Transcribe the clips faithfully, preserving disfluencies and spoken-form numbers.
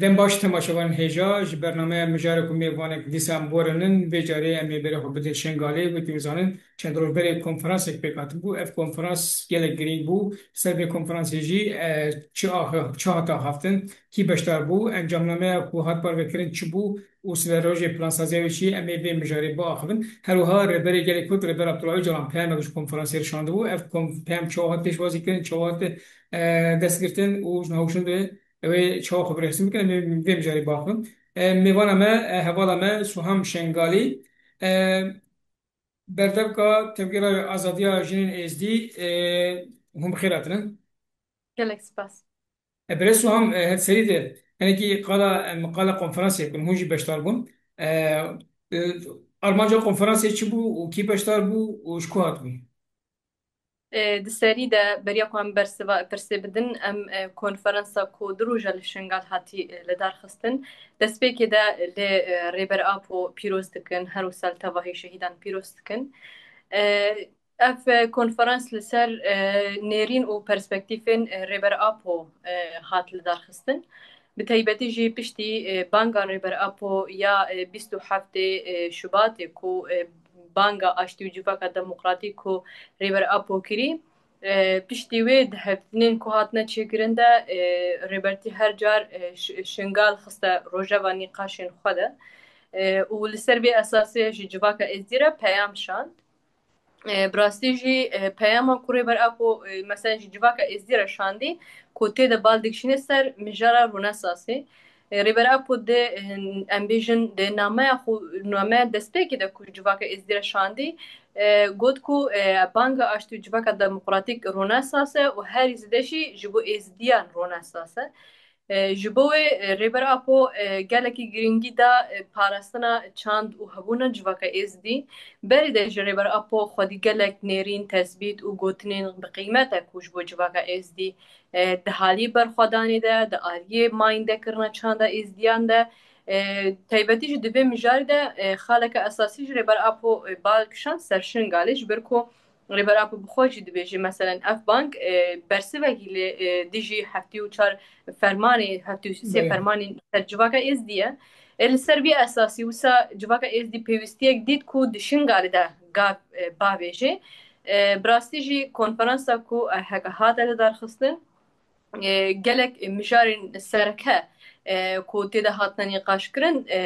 Dem baş temaşevanên hêja, ji bernameya mijarê ku mêvanek dîsa em borinin, vê carê em ê berê xwe bidin Şengalê. Wekî hûn zanin, çend roj berê konferansek pêk hatibû. Ev konferans gelek girîng bû. Ser vê konferansê jî, e, çi axe-, çi hate axaftin, kî beşdar bû, encamnameya ku hat parvekirin çi bû û siberojê plansaziya wê çi ye, em ê vê mijarê biaxivin. Her wiha Rêberê Gelê Kurd, Rêber Abdullah Ocalan peyamek ji konferansê re şandibû. Ev konf-, peyam çawa hat pêşwazîkirin, çawa hat, e, destgirtin û ji niha hûşin de ew ê çawa xwe bi rêxistin bikin, em ê vê mijarê biaxivin. E, mêvana me, e, hevala me Suham Şengalî, e, berdevka Tevgera Azadiya Jinên Êzdî, e, hûn bi xêr hatine. Gelek spas. E, Birêz Suham, e, hevserî de hinekî qala, e, qala konferansê bikin, hûn jî beşdar bûn. E, e, armanca konferansê çi bû û kî beşdar bû û ji ku hatibû? E, di serî de beriya ku em bersiva pirsê bidin, em, e, konferansa ku du roja li Şingal hatî, e, li dar xistin, destpêkê de li, e, Rêber Apo pîroz dikin, her wisa li tevahî şehîdan pîroz dikin. E, ev, e, konferans li ser, e, nêrîn û perspektîfên, e, Rêber Apo, e, hat li dar xistin. Bi taybetî jî piştî, e, banga Rêber Apo ya, e, bîst û heftê, e, Şubatê ku, e, banga aştî û civaka demokratîk ku Rêber Apo kirî, e, piştî wê di hevdîtinên ku hatine çêkirin de, e, Rêbertî her car, e, Ş-, Şingal xiste rojeva nîqaşên xwe de. E, û li ser vê esasê ji civaka Êzdî re peyam şand. E, bi rastî jî, e, peyama ku Rêber Apo, e, mesela ji civaka Êzdî re şandî, ku tê de bal dikişîne ser mijara Rûnesasê. E, Rêber Apo di, e, em bêjin di nameya xwe, nameya destpêkê de ku civaka Êzdî re şandî, e, got ku, e, banga aştî û civaka demokratîk Rûnesas e û herî zêde jî ji bo Êzdiyan Rûnesas e. E, ji bo wê, e, Rêber Apo, e, gelekî girîngî da, e, parastina çand û hebûna civaka Êzdî. Berê de jî Rêber Apo xwedî gelek nêrîn, tesbît û gotinên bi qîmet e ku ji bo civaka Êzdî, e, di halî berxwedanê de, di aliyê mayîndekirina çanda Êzdiyan de, e, taybetî jî di vê mijarê de, e, xaleke esasî ji Rêber Apo, e, bal kişand ser Şingalê, ji ber ku Rêber Apo bi xwe jî dibêje, meselen, ev bang, e, bersivekî li, e, dijî heftê û çar fermanê, heftê û sê Belê. Fermanên ser civaka Êzdî ye. E, li ser vî esasî wisa civaka Êzdî pêwîstiyek dît ku di Şingalê de gav, e, bavêje. E, bi rastî jî konferansa ku, e, heke hate lidarxistin, e, gelek mijarên sereke, e, ku tê de hatine nîqaşkirin, e,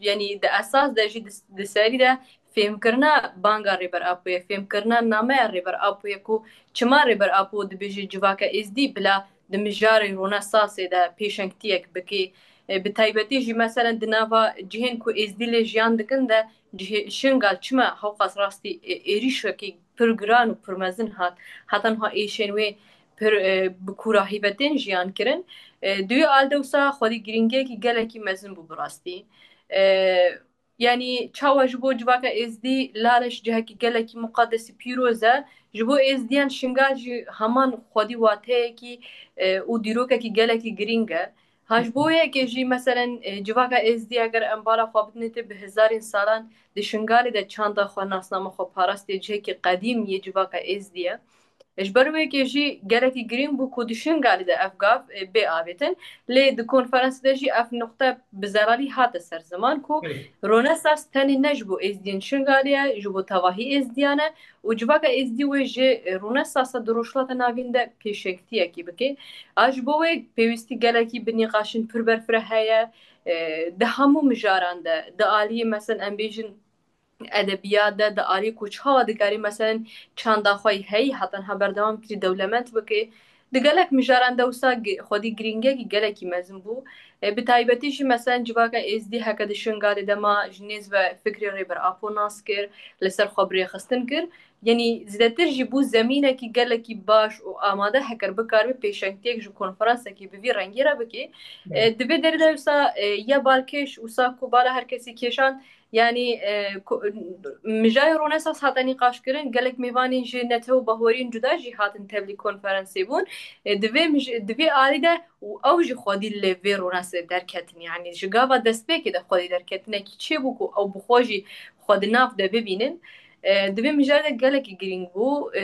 yanî di esas de jî di, di serî de fêmkirina banga Rêber Apo ye, fêmkirina nameya Rêber Apo ye ku çima Rêber Apo dibêje civaka Êzdî bila di mijarê Rûnesasê de pêşengtiyek bike. E, bi taybetî jî meselen di nava cihên ku Êzdî lê jiyan dikin de cihê Şingal çima hewqas rastî, e, êrîşekî pir giran û pir mezin hat, heta niha êşên wê pir, e, bi kûrahî ve tên jiyan kirin. E, di wî al de wisa xwedî girîngiyekî gelekî mezin bû bi rastî. E, yanî çawa ji bo civaka Êzdî Laleş cihekî gelekî muqadesî pîroz e, ji bo Êzdiyan Şingal jî heman xwedî wateyekî, e, û dîrokekî gelekî girîng e. Ha ji bo wê yekê jî, meselen, e, civaka Êzdî eger em bala xwe bidinê tê, bi hezarên salan di Şingalê de çanda xwe, nasnama xwe parastiye, cihekî qedîm yê civaka Êzdî ye. Ji ber wê yekê jî gelekî girîng bû ku di Şingalê de ev gav, e, bê avêtin. Lê di konferansê de jî ev nuqte bi zelalî hate ser ziman ku Belê. Ronesas tenê ne ji bo Êzdiyên Şingalê ye, ji bo tevahî Êzdiyan e û civaka Êzdî wê ji Ronesasa di Rojhilata Navîn de pêşengtiyekî bike. A ji bo wê pêwîstî gelekî bi nîqaşên pir berfireh heye, e, di hemû mijaran de, di aliyê, meselen, em bêjin, edebiyat de, di alî ku çawa dikarî, meselen, çanda xwe yî heyî heta niha berdewam kirî, dewlemend bike. Di gelek mijaran de wisa gi-, xwedî girîngekî gelekî mezin bû. E, bi taybetî jî, meselen, civaka Êzdî heke di Şingalê de ma, ji nêz ve fikrê Rêber Apo nas kir, li ser xwe bi rêxistin kir. Yanî zêdetir jî bû zemînekî gelekî baş û amade heker bikaribe pêşengtiyek ji konferansekî bi vî rengî re bike. E, Evet. Di vê derê de wisa, e, ya balkêş, wisa ku bala her kesî kêşand, yanî, e, ku, mijayê Ronesas hate nîqaşkirin, gelek mêvanên ji netew û bahweriyên cuda jî hatin tevlî konferansê bûn. E, di vê mij-, di vê alî de û ew jî xwedî li vê Ronesê derketin. Yanî ji gava destpêkê de xwedî derketinekî çêbû ku ew bi xwe jî xwe di nav de bibînin. E, di vê mijarê de gelekî girîng bû. E,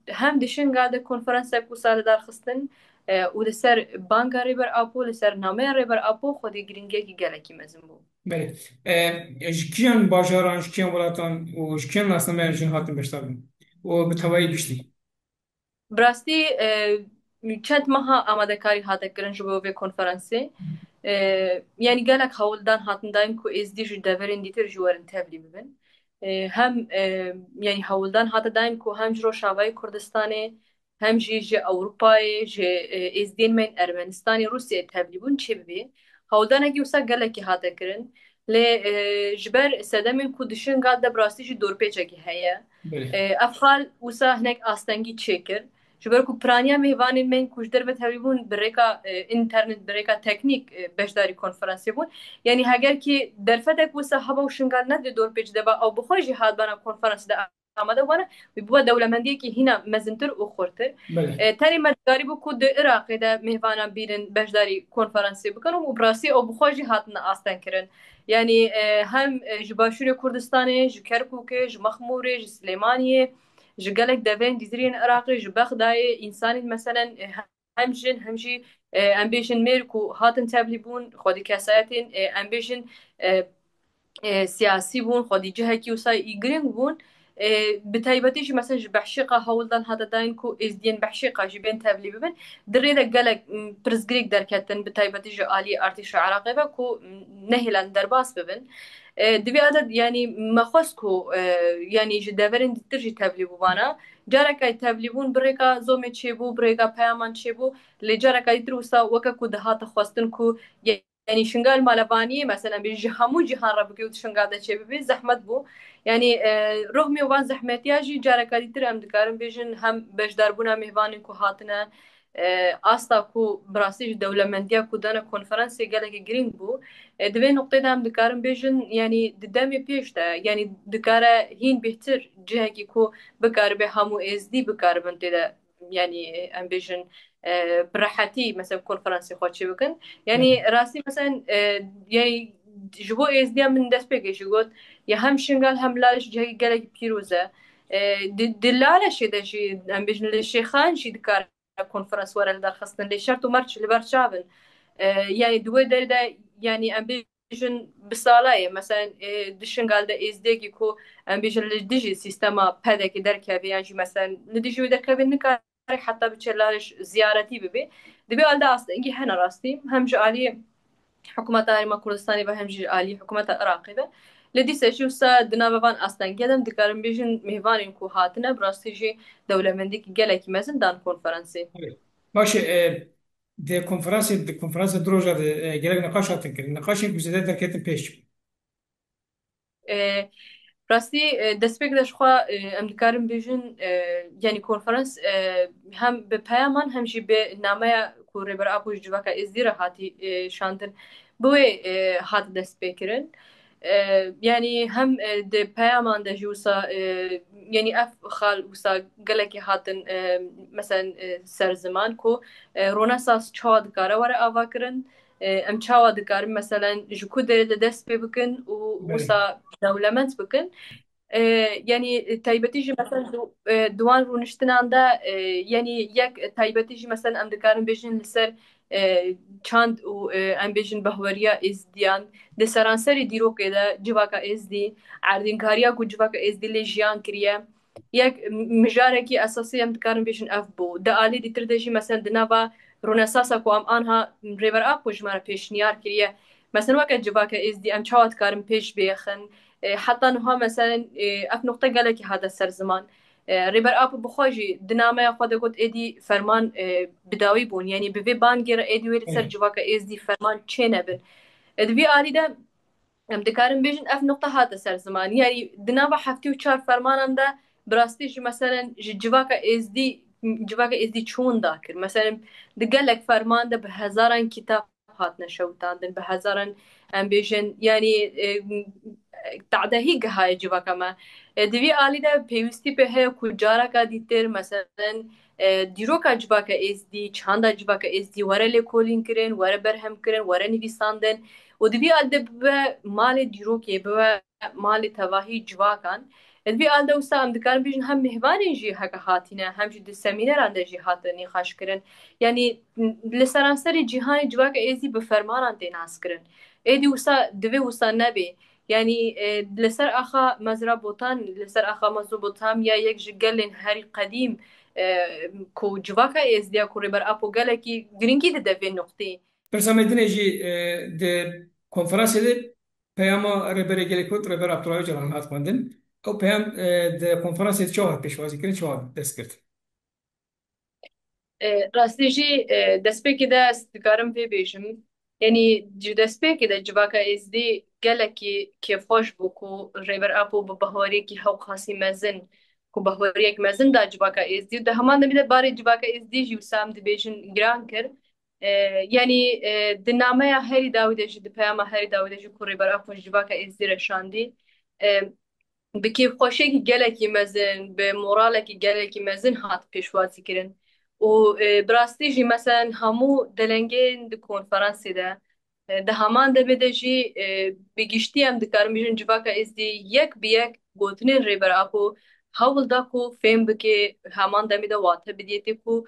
hem di Şingal de konferansek wisa li dar xistin, e, û li ser banga Rêber Apo, li ser nameya Rêber Apo xwedî girîngiyekî gelekî mezin bû. Belê. E, ji kiyan bajaran, ji kiyan welatan û ji kiyan nasnameyan jin hatin beşdar bûn? Û bi tevayî giştî? Bi rastî, e, çend meha amadekarî hate kirin ji bo vê konferansê. E, yanî gelek hewldan hatin dayîn ku êzdî ji deverên dîtir jî werin tevlî bibin. E, hem, e, yanî hewldan hate dayîn ku hem ji Rojavayê Kurdistanê, hem jî ji Ewropayê, ji, e, êzdiyên me yên Ermenistanê, Rûsyayê tevlî bûn çêbibê. Hewldanekî wisa gelekî hate kirin. Lê, e, ji ber sedemên ku di Şingal de bi rastî jî dorpêçekî heye. Belê. E, ev xal wisa hinek astengî çêkir. Ji ber ku piraniya mêvanên me yên ku ji derve tevlî bûn bi rêka, e, înternet, bi rêka teknîk, e, beşdarî konferansê bûn. Yanî heger kî derfetek wisa heba û Şingal ne di dorpêç de ba, ew bi xwe jî hatibana konferansê de amade bûbana, wî bûba dewlemendiyekî hîna mezintir û xurtir. Belê. E, tenê me dikarîbû ku di Iraqê de mêvanan bînin beşdarî konferansê bikin û bi rastî ew bi xwe jî hatine astengkirin. Yanî, e, hem, e, ji Başûrê Kurdistanê, ji Kerkûkê, ji Mexmûrê, ji Silêmaniyê, ji gelek devên dîtir yên Iraqê, ji Bexdayê, însanên meselen, e, hem jin, hem jî, e, em bêjin mêr ku hatin tevlî bûn, xwedî kesayetên, e, em bêjin, e, e, siyasî bûn, xwedî cihekî wisa î girîng bûn. E, bi taybetî jî, mesela, ji Behşîqa hewldan hate dayîn ku êzdiyên Behşîqa jî bên tevlî bibin. Di rê de gelek, m, pirsgirêk derketin, bi taybetî ji alî artêşa Iraqê ve ku, m, nehêlan derbas bibin. E, di vê adet, yanî, me xwest ku, e, yanî, ji deverên dîtir jî tevlî bûbana. Careka tevlîbûn bi rêka zomê çêbû, bi rêka peyaman çêbû. Lê careka dîtir wisa weke ku dihate xwestin ku, yanî, Şingal malevaniyê, mesela, em bêjin ji hemû cîhan re bike û di Şingal de çêbibe, zehmet bû. Yanî, e, rixmê wan zehmetiya jî careka dîtir em dikarin bêjin hem beşdarbûna mêvanên ku hatine, e, asta ku bi rastî ji dewlemendiya ku dane konferansê gelekî girîng bû. E, di vê nuqtê de em dikarin bêjin, yanî di demê pêş de, yanî dikare hîn bêhtir cihekî ku bikaribe hemû êzdî bikaribin tê de, yanî em bêjin, e, bi rehetî, mesela, konferansê xwe çê bikin. Yanî Hı. rastî, mesela, e, yanî ji bo êzdiya min destpêkê jî got, ya hem Şingal hem Laleş cihekî gelekî pîroz e. E, di, di Laleşê de jî, em bêjin, li Şêxan jî dikare konferans were li dar xistin. Lê şert û merc li ber çav in. E, yanî di wê derê de, yanî em bêjin bi sala ye. Mesela, e, di Şingal de êzdiyekî ku em bêjin li dijî sîstema P D K'ê derkeve yan jî, mesela, li dijî wê derkeve nikare heta biçe Laleş ziyaretî bibe. Di vê alî de astengî hene rastî. Hem ji alî Hikûmeta Herêma Kurdistanê ve hem jî alî hikûmeta Iraqê ve. Lê dîsa jî wisa di nava van astengiya de em dikarin bêjin mêvanên ku hatine bi rastî jî dewlemendîkî gelekî mezin dan konferansê. Baş e, e, di konferansê, di konferansa du roja de, e, gelek niqaş hatin kirin. Niqaşên ku zêde derketin pêş çi bûn? E, rastî, e, destpêk de ji xwe, e, em dikarin bêjin, e, yanî konferans, e, hem bi peyaman hem jî bi nameya ku Rêber Apo ji civaka Êzdî re hatî, e, şandin, bi wê, e, hat destpêkirin. E, yanî hem, e, di peyaman de jî wisa, e, yanî ev xal wisa gelekî hatin, e, meselen, e, ser ziman ku, e, Ronesans çawa dikare were avakirin, e, em çawa dikarin, meselen, ji ku derê de dest pê bikin û Belê. wisa dewlemend bikin. E, yanî, e, taybetî jî, meselen, di, e, di wan rûniştinan de, e, yanî yek taybetî jî, meselen, em dikarin bêjin li ser, e, çand û, e, em bêjin behweriya Êzdiyan, di seranserê dîrokê de civaka Êzdî, erdînkariya ku civaka Êzdî lê jiyan kiriye, yek mijarekî esasî em dikarin bêjin ev bû. Di alî dîtir de jî, meselen, di nava Ronesansa ku em anha Rêber Apo ji me re pêşniyar kiriye, meselen, weke civaka Êzdî em çawa dikarin pêş bêxin? E, heta niha, meselen, e, ev nuqte gelekî hate ser ziman. E, Rêber Apo bi xwe jî di nameya xwe de got, êdî ferman, e, bi dawî bûn. Yanî bi vê bangê re êdî wê li ser Evet. civaka Êzdî ferman çênebin. E, di vî alî de em dikarin bêjin ev nuqte hate ser ziman. Yanî di nava heftê û çar fermanan de bi rastî jî, meselen, ji civaka Êzdî, civaka Êzdî çi winda kir? Meselen, di gelek ferman de bi hezaran kitap hatine şewitandin, bi hezaran, em bêjin, yanî, e, tadehî gihaye civaka me. E, di vî alî de pêwîstî pê heye ku careka dîtir, meselen, e, dîroka civaka Êzdî, çanda civaka Êzdî were lêkolîn kirin, were berhem kirin, were nivîsandin û di vî alî de bibe malê dîrokê, bibe malê tevahî civakan. Di vî alde wisa em dikarin bêjin hem mêvanên jî heke hatîne, hem jî di semîneran de jî hate nîqaşkirin. Yanî li seranserê cîhanê civaka êzdî bi fermanan tê naskirin. Êdî wisa divê wisa nebê. Yanî e, li ser axa Mezra Botan, li ser axa Mezopotamya yek ji gelên herî qedîm e, ku civaka êzdiya ku Rêber Apo gelekî girîngî dide vê nuqtî. Pirsa me dinê jî e, di konferansê de peyama Rêberê Gelê Kurd, Rêber Abdullah Ocalan hat xwendin. Ew peyam e, di konferansê de çawa hat pêşwazî kirin, çawa dest girt? E, rastî jî e, destpêkê de ez dikarim vê bêjim. Yanî ji destpêkê de civaka êzdî gelekî kêfxweş bû ku Rêber Apo bi baweriyekî hewqasî mezin, ku baweriyek mezin da civaka êzdî û di heman demê de barê civaka êzdî jî wisa em dibêjin giran kir. E, yanî e, di nameya herî dawî de jî, di peyama herî dawî de jî ku Rêber Apo ji civaka êzdî re şandî, e, bi kêfxweşiyekî gelekî mezin, bi moralekî gelekî mezin hat pêşwazî kirin. Û e, bi rastî jî, meselen, hemû delengên di konferansê de, e, di heman demê de jî e, bi giştî em dikarin bêjin civaka êzdî yek bi yek gotinên Rêber Apo hewl da ku fêm bike, heman demê de wate bidiyetê ku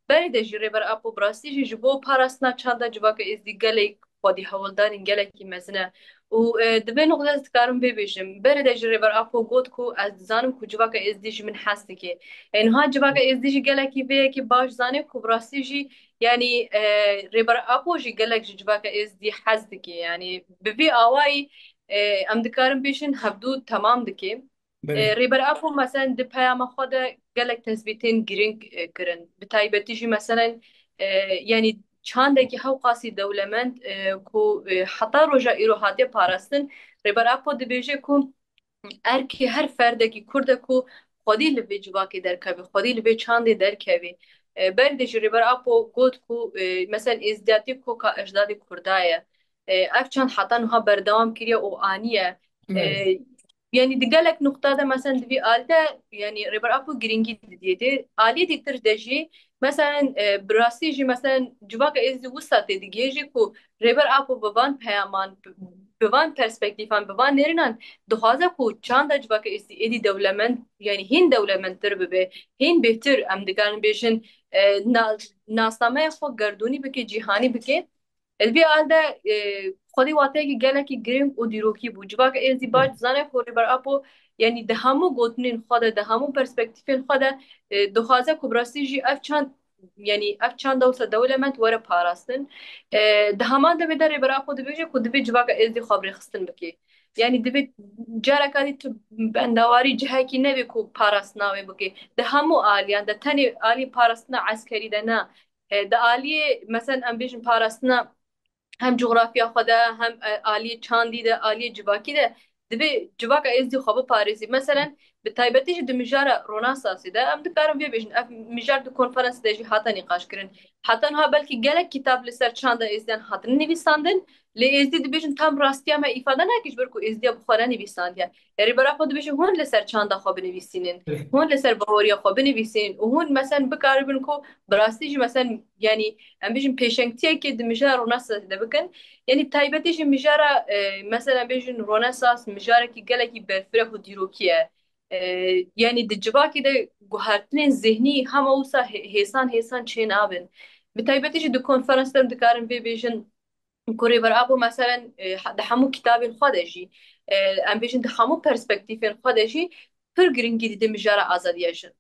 berê de jî Rêber Apo bi rastî jî ji bo parastina çanda civaka êzdî gelek xwedî hewldanên gelekî mezin e. Û e, di vê nuqtê ez dikarim vê bêjim. Berê de jî Rêber Apo got ku ez dizanim ku civaka êzdî ji min hez dike. E, niha civaka êzdî jî gelekî vê yekê baş zane ku bi rastî jî, yanî e, Rêber Apo jî gelek ji civaka êzdî hez dike. Yanî bi vî awayî e, em dikarin bêjin hevdû temam dike. E, Rêber Apo, meselen, di peyama xwe de gelek tespîtên girîng e, kirin. Bi taybetî jî, meselen, e, yanî çandekî hewqasî dewlemend e, ku e, heta roja îro hatiye parastin, Rêber Apo dibêje ku erkê her ferdekî Kurd e ku xwedî li vê civakê derkeve, xwedî li vê çandê derkeve. E, berê de jî Rêber Apo got ku e, meselen êzdiyatî koka ecdadê Kurda ye. E, ev çand heta niha berdewam kiriye û aniye. E, yanî di gelek nuqta de, meselen, di vî alî de, yanî Rêber Apo girîngî didiyê. Di aliyê dîtir de jî, meselen, e, bi rastî jî, meselen, civaka êzdî wisa tê digihêjî ku Rêber Apo bi van peyaman, bi van perspektîfan, bi van nêrînan dixwaze ku çanda civaka êzdî êdî dewlemend, yanî hîn dewlemendtir bibe, hîn bêhtir, em dikarin bêjin, e, na-, nasnameya xwe gerdûnî bike, cîhanî bike. Li vî alî de e, xwedî wateyekî gelekî girîng û dîrokî bû. Civaka êzdî baş dizane ku Rêber Apo, yanî di hemû gotinên xwe de, di hemû perspektîfên xwe de e, dixwaze ku bi rastî jî ev çand, yanî ev çanda wisa dewlemend were parastin. E, di heman demê de Rêber Apo dibêje ku divê civaka êzdî xwe bi rêxistin bike. Yanî divê careka dî tu bendawarî cihekî nebê ku parastina wê bike. Di hemû aliyan de, tenê alî parastina eskerî de ne. E, di aliyê, meselen, em bêjin parastina hem cografya xwe de, hem, e, aliyê çandî de, aliyê civakî de, divê civaka êzdî xwe biparêzî. Meselen, bi taybetî jî di mijara Ronasansê de, em dikarin vê bêjin, ev mijar di konferansê de jî hate nîqaşkirin. Heta niha belkî gelek kitab li ser çanda êzdiyan hatine nivîsandin, lê êzdî dibêjin tam rastiya me îfade nake, ji ber ku êzdiya bi xwe re nivîsandiye. Rêber Apo dibêje, hûn li ser çanda xwe binivîsînin, hûn li ser baweriya xwe binivîsînin û hûn, meselen, bikaribin ku bi rastî jî, meselen, yanî em bêjin pêşengtiyekê di mijara Ronasansê de bikin. Yanî taybetî jî mijara, e, meselen, bêjin Ronesans mijarekî gelekî berfireh û dîrokî ye. E, yanî di civakê de guhertinên zihnî hema wisa hê-, hêsan hêsan çê nabin. Bi taybetî jî di konferansê de em dikarin vê bêjin, ku Rêber Apo, meselen, e, he-, di hemû kitabên xwe de jî, e, em bêjin di hemû perspektîfên xwe de jî pir girîngî dide mijara azadiya jin.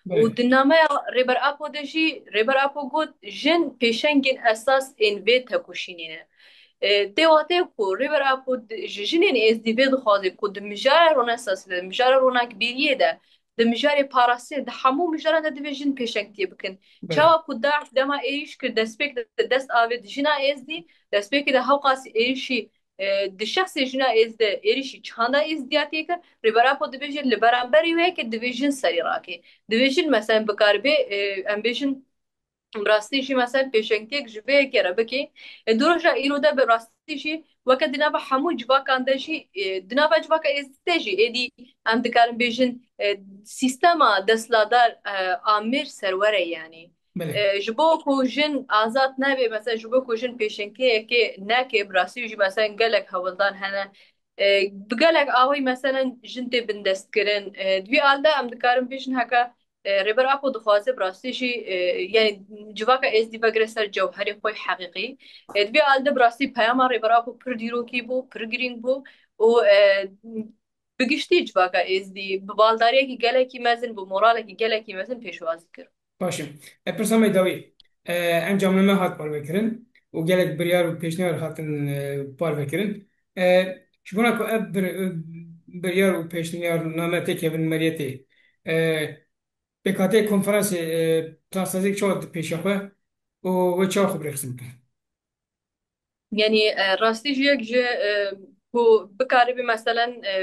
Û di nameya Rêber Apo de jî, Rêber Apo got, jin pêşengên esas ên vê tekoşînê ne. E, tê wateyê ku Rêber Apo di, ji jinên êzdî vê dixwaze ku di mijara Ronesansê de, di mijara ronakbîriyê de, di mijarê parastinê, di hemû mijaran de divê jin pêşengtiyê bikin. Çawa ku DAIŞ dema êrîş kir, destpêk de dest avêt jina êzdî, destpêkê de hewqasî êrîşî, e, di şexsê jina êzdî de êrîşî çanda êzdiya tê kir, Rêber Apo dibêje li beramberî wê yekê divê jin serî rake. Divê jin, meselen, bikaribê, e, em bêjin, bi rastî jî, mesel, pêşengtiyek ji vê yekê re bike. E, di roja îro de bi rastî jî weke di nava hemû civakan de jî, e, di nava civaka êzdî de jî êdî em dikarin bêjin, e, sîstema desthilatdar, e, amêr serwer e, yanî. E, ji bo ku jin azad nebe, mesela ji bo ku jin pêşengtiyekê neke, bi rastî jî, mesela, gelek hewldan hene, E, bi gelek awayî meselen jin tê bindestkirin. E, di vî alde em dikarin bêjin heke, e, Rêber Apo dixwaze bi rastî jî, e, yani civaka êzdî vegire ser cewherê xwe heqîqî. E, di vî alde bi rastî peyama Rêber Apo pir dîrokî bû, pir girîng bû û, e, bi giştî civaka êzdî bi baldariyekî gelekî mezin, bi moralekî gelekî mezin pêşwazî kir. Baş e. E, pirsa me dawî. E, encamname hat parvekirin û gelek biryar û pêşniyar hatin, e, parvekirin. E, ji bona ku ev bir-, biryar û pêşniyarname têkevin meriyetê, e, pêkhateyê konferansê, e, transatlantik çawa dipêşe xwe û wê çawa xwe bi rêxistin bike? Yani, e, rastî jî yek ji, e, ku bikaribe meselen, e,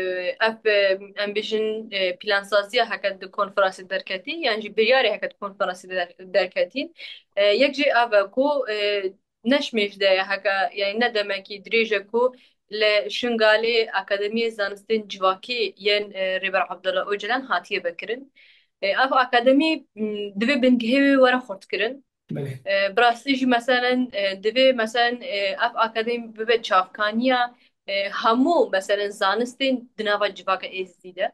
ev, e, em bêjin, e, plansaziya heke di konferansê derketî, yan jî biryarê heke di konferansê der-, derketî, e, yek jî ev e ku, e, ne ji mêj de ye heke, yani ne demekî dirêj e ku li Şingalê Akademiyê Zanistên Civakî yên, e, Rêber Abdullah Ocalan hatiye vekirin. E, ev akademî, m, divê bingehê wê were xurtkirin. Belê. E, bi rastî jî meselen, e, divê meselen, e, ev akademî bibe çavkaniya, e, hemû meselen zanistên di nava civaka êzdî de.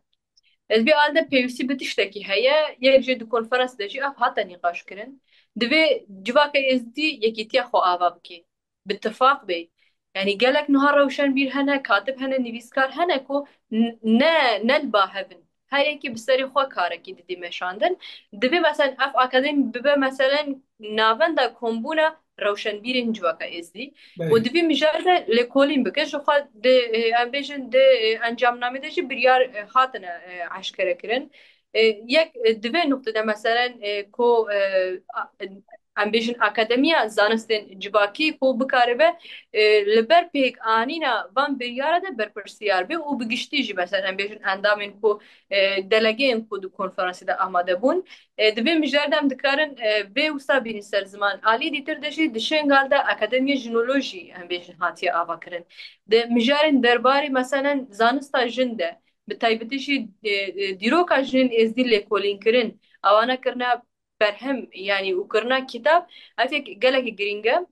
Ez vî alde pêwîstî bi tiştekî heye, yek jê di konferans de jî ev hate nîqaş kirin. Divê civaka êzdî yekîtiya xwe ava bike. Bi tifaq bê. Yani gelek niha rewşenbîr hene, katib hene, nivîskar hene ku n-, ne, ne li ba hev in. Her yekî bi serê xwe karekî didî meşandin. Divê meselen ev akademî bibe meselen navenda kombûna rewşenbîrên civaka êzdî. Belê. Û divê mijar de lêkolîn bike. Ji xwe di, e, em bêjin di, e, encamnamê de jî biryar, e, hatine, e, eşkere kirin. E, yek, e, di vê nuqtê de meselen, e, ku, e, a-, em bêjin Akademiya Zanistên Civakî ku bikaribe, e, li ber pêkanîna van biryara de berpirsiyar be û bi giştî jî meselen em bêjin endamên ku, e, delegeyên ku di konferansê de amade bûn, e, di vê mijarê de em dikarin, e, vê wisa bînin ser ziman. Alî dîtir de jî di Şingal de Akademiya Jinolojî em bêjin hatiye ava kirin. Di mijarên derbarê meselen zanista jin de, bi taybetî jî, e, e, dîroka jinên êzdî lêkolînkirin, awana kirina berhem, yanî û kirina kitab, ev yek gelekî girîng e.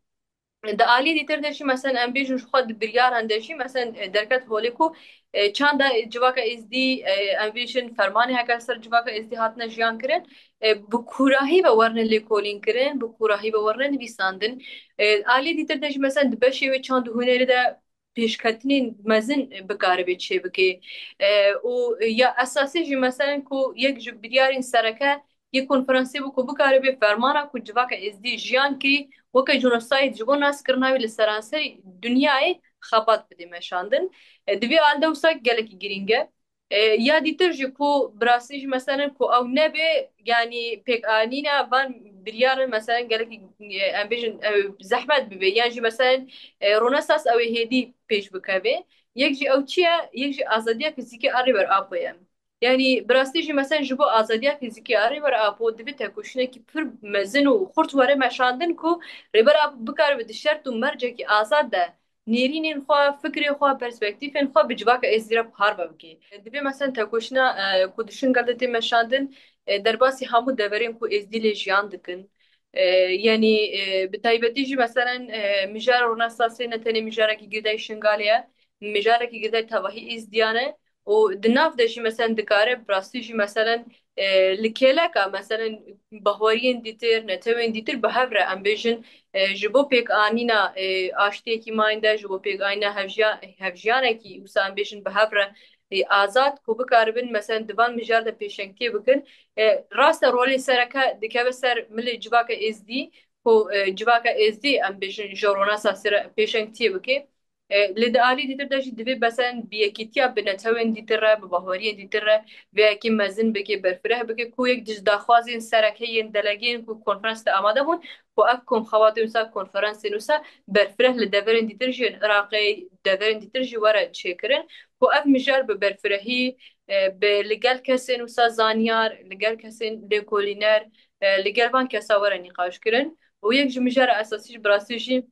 Di alî dîtir de jî, meselen, em bêjin ji xwe di biryaran de jî, meselen, e, derket holê ku, e, çanda civaka êzdî, e, em bêjin fermanê heke ser civaka êzdî hatine jiyan kirin, e, bi kûrahî ve werine lêkolîn kirin, bi kûrahî ve werine nivîsandin. E, alî dîtir de jî, meselen, di beşê wê çand û hunerê de pêşketinên mezin bikaribe çêbike. E, û ya esasî jî, meselen, ku yek ji biryarên sereke yê konferansê bû ku bikaribe fermana ku civaka êzdî jiyan kirî weke jenosayîd ji bo naskirina wî li seranserî dinyayê xebat bide meşandin. E, di vê alde wisa gelekî girîng e. E, ya dîtir jî ku bi rastî jî, meselen, ku ew nebe, yanî pêkanîna van biryarin, meselen, gelekî, e, em bêjin, e, zehmet bibe, yan jî, meselen, e, Ronesans ew ê hêdî pêş bikeve. Yek jî ew çi ye? Yek jî azadiya fîzîkî a Rêber Apo ye. Yanî bi rastî jî, meselen, ji bo azadiya fîzîkî a Rêber Apo divê tekoşînekî pir mezin û xurt were meşandin ku Rêber Apo bikaribe di şert û mercekî azad de nêrînên xwe, fikrê xwe, perspektîfên xwe bi civaka êzdî re parve bike. Divê, meselen, tekoşîna, e, ku di Şingal de tê meşandin, e, derbasî hemû deverên ku êzdî lê jiyan dikin. E, yanî, e, bi taybetî jî, meselen, e, mijara Ronesansê ne tenê mijarekî girêdayî Şingalê ye, mijarekî girêdayî tevahî êzdiyan e û di nav de jî, meselen, dikare bi rastî jî, meselen, e, li kêleka, meselen, bahweriyên dîtir, netewên dîtir bi hev re, em bêjin, e, ji bo pêkanîna, e, aştiyekî mayînde, ji bo pêkanîna hevjiya-, hevjiyanekî wisa, em bêjin, bi hev re, e, azad, ku bikaribin, meselen, di van mijar de pêşengtiyê bikin. E, rast e, rolê sereke dikeve ser milê civaka êzdî, ku, e, civaka êzdî, em bêjin, ji Ronesansê re pêşengtiyê bike. E, lê di alî dîtir de jî divê, meselen, bi yekîtiya bi netewên dîtir re, bi bahweriyên dîtir re vê yekê mezin bike, berfireh bike, ku yek ji daxwazên sereke yên delegeyên ku konferans de amade bûn, ku ev komxebatên wisa, konferansên wisa berfireh li deverên dîtir jî yên Iraqê, deverên dîtir jî were çêkirin, ku ev mijar bi berfirehî, e, bi, li gel kesên wisa zanyar, li gel kesên lêkolîner, e, li gel van kesa were nîqaş kirin. Û yek ji mijara esasî jî bi rastî jî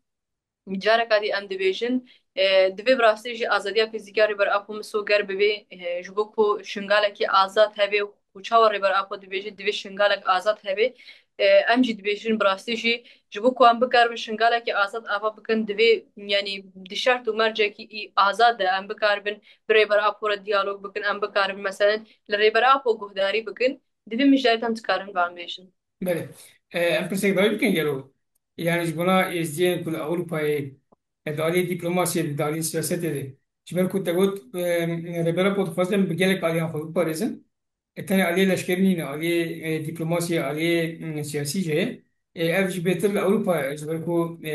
careka dî em dibêjin, e, divê bi rastî jî azadiya fîzîkî ya Rêber Apo misoger bibe, e, ji bo ku Şingalekî azad hebe û çawa Rêber Apo dibêje, divê Şingalek azad hebe. E, em jî dibêjin bi rastî jî ji bo ku em bikaribin Şingalekî azad ava bikin, divê, yanî, di şert û mercekî î azad de em bikaribin bi Rêber Apo re diyalog bikin, em bikaribin, meselen, li Rêber Apo guhdarî bikin, di vê mijarê de em dikarin van bêjin. Belê. E, em pirsek dawî bikin gelo. Yani ji bona êzdiyên ku li Ewropayê, e, di aliyê dîplomasiyê de, di aliyê siyasetê de. Ji ber ku te got, e, Rêber Apo dixwazin bi gelek aliyan xwe biparêzin. E, tenê aliyê leşkerî nîne, aliyê, e, dîplomasiyê, aliyê, mm, siyasî jî heye. E, ev jî bêtir li Ewropa, ji ber ku, e,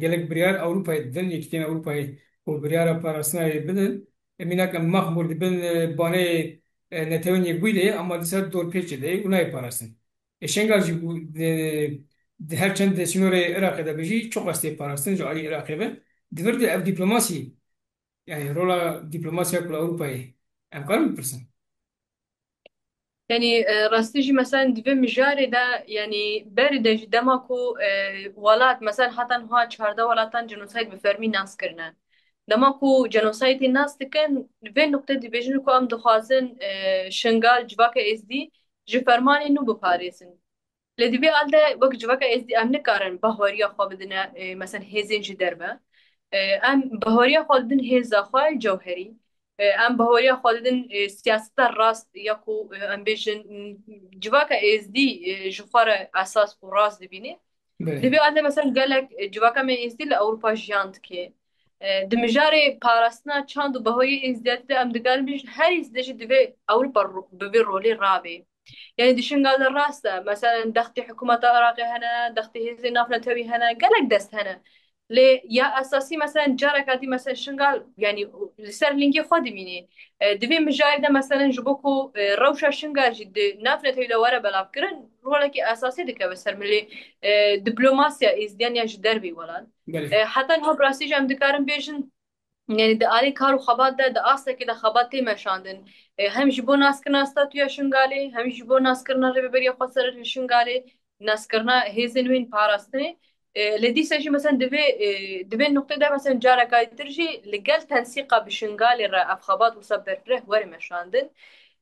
gelek biryar Ewropayê didin, Yekîtiyên Ewropayê ku biryara parastina wê bidin. E, mînak em Maxmûr dibin, e, baneyê, e, Netewên Yekbûyî de ye, ama di ser dorpêçê de ye û nayê parastin. E, Şengal jî bû, e, di her çend di sînorê Iraqê de be jî çok ez tê parastin ji alî Iraqê ve. Di vir de ev dîplomasî, yani rola dîplomasiya ku li Ewropayê, em karin bipirsin? Yani, e, rastî jî, mesela, di vê mijarê de, yani, berî de jî dema ku, e, welat, mesela, heta niha çardeh welatan genosayd bi fermî nas kirine. Dema ku genosaydê nas dikin, vê nuqtê dibêjin ku em dixwazin, e, Şingal, civaka êzdî ji fermanê nû biparêzin. Lê di vê al de wek civaka êzdî em nikarin bahweriya xwe bidine, e, mesela hêzên ji derve. E, em bahweriya xwe didin hêza xwe cewherî. E, em bahweriya xwe didin, e, siyaseta rast ya ku, e, em bêjin, m, civaka êzdî, e, ji xwe re esas û rast dibîne. Belê. Di vê al de mesela gelek, e, civaka me êzdî li Ewropa jiyan dike. E, di mijarê parastina çand û bahweriya êzdiyatî de em dikarin bêjin her êzdî jî divê Ewropa ro-, bi vê rolê rabê. Yani di Şingal de rast e. Mesela dextê hikûmeta Iraqê hene, dextê hêzên navnetewî hene, gelek dest hene. Lê ya esasî mesela careka dî mesela Şingal, yani li ser lingê xwe dimîne. E, di vê mijarê de mesela ji bo ku, e, rewşa Şingal jî di navnetewî de were belavkirin, rolekî esasî dikeve ser milê, e, diplomasiya êzdiyan ya ji derveyî welat. Belê. E, heta niha bi rastî jî em dikarin bêjin, yani di alî kar û xebat de, di astekê de xebat tê meşandin. E, hem ji bo naskirina statûya Şingalê, hem ji bo naskirina rêveberiya xweser li Şingalê, naskirina hêzên wê yên parastinê. E, lê dîsa jî mesela divê, e, divê nuqtê de mesela careka din jî li gel tensîqa bi Şingalê re ev xebat wisa berfireh were meşandin.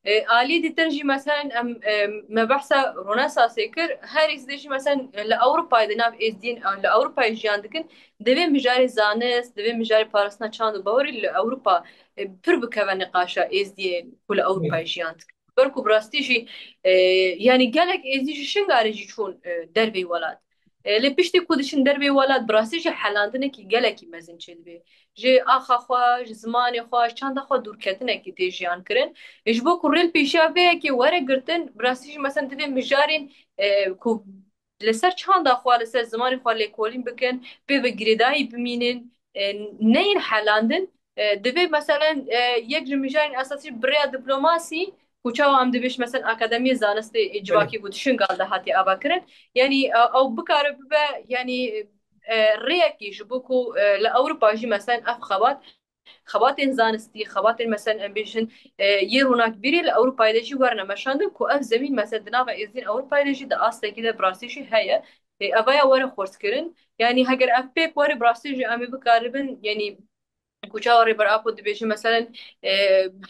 E, alî dîtir jî, meselen, em, e, me behsa Ronesasê kir, her êzdî jî, meselen, li Ewropayê di nav êzdiyên, e, li Ewropayê jiyan dikin, divê mijarê zanist, divê mijarê parastina çand û bawerî li Ewropa, e, pir bikeve niqaşa êzdiyê ku li Ewropayê jiyan dikin. Ber ku bi rastî jî, e, yanî gelek êzdî ji Şingalê jî çûn, e, derveyî welat. E, lê piştî ku diçin derveyî welat, bi rastî jî helandinekî gelekî mezin çêdibe. Ji axa xwe, ji zimanê xwe, ji çanda xwe dûrketinekî tê jiyan kirin. Ji bo ku rê li pêşiya vê yekê were girtin, bi rastî jî, mesela, divê mijarên, e, ku li ser çanda xwe, li ser zimanê xwe lêkolîn bikin, pê ve girêdayî bimînin, e, neyên helandin. E, divê, mesela, e, yek ji mijarên esasî bi rêya diplomasî, ku çawa em dibêjin, mesela, Akademiyê Zanistê ê Civakî ku di Şingal de hatiye avakirin, yanî, e, ew bikare bibe, yanî, e, rêyekî ji bo ku, e, li Ewropa jî, mesela, ev xebat, xebatên zanistî, xebatên, mesela, em bêjin, e, yê ronakbîrî li Ewropayê de jî werne meşandin, ku ev zemîn, mesela, di nava êzdiyên Ewropayê de jî di astekî de bi rastî jî heye. E, evaya were xurtkirin. Yanî heger ev pêk were, bi rastî jî em ê bikaribin, yanî ku çawa Rêber Apo dibêje, meselen, e,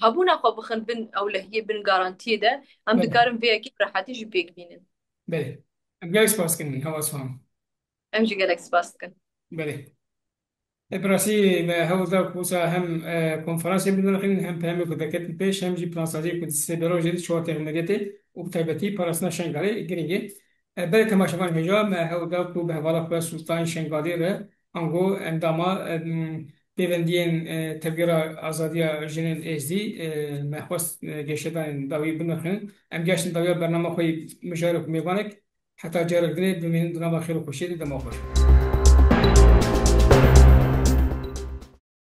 hebûna xwe bixin bin ewlehiyê, bin garantiyê de, em Belê. dikarin vê yekê bi rehetî jî pêk bînin. Belê. Em gelek spas dikin, Hewa Sohan. Em jî gelek spas dikin. Belê. E, bi rastî me hewl da ku wisa hem, e, konferansê binirxînin, hem peyamê ku derketin pêş, hem jî plansaziyê ku di sê berojê de çawa têxe medetê û bi taybetî parastina Şengalê girîng e. E, berê temaşevan hêja me hewl da ku bi hevala xwe Sultan Şengalî re ango endama, em, pêvendiyên, e, Tevgera Azadiya Jinên Êzdî, e, me xwest, e, geşedanên dawî binirxin. Em geştin dawiya bernama xwe yê mijarê ku mêvanek heta carek dinê bimînin di nava xêr û xweşiyê de dema xweş.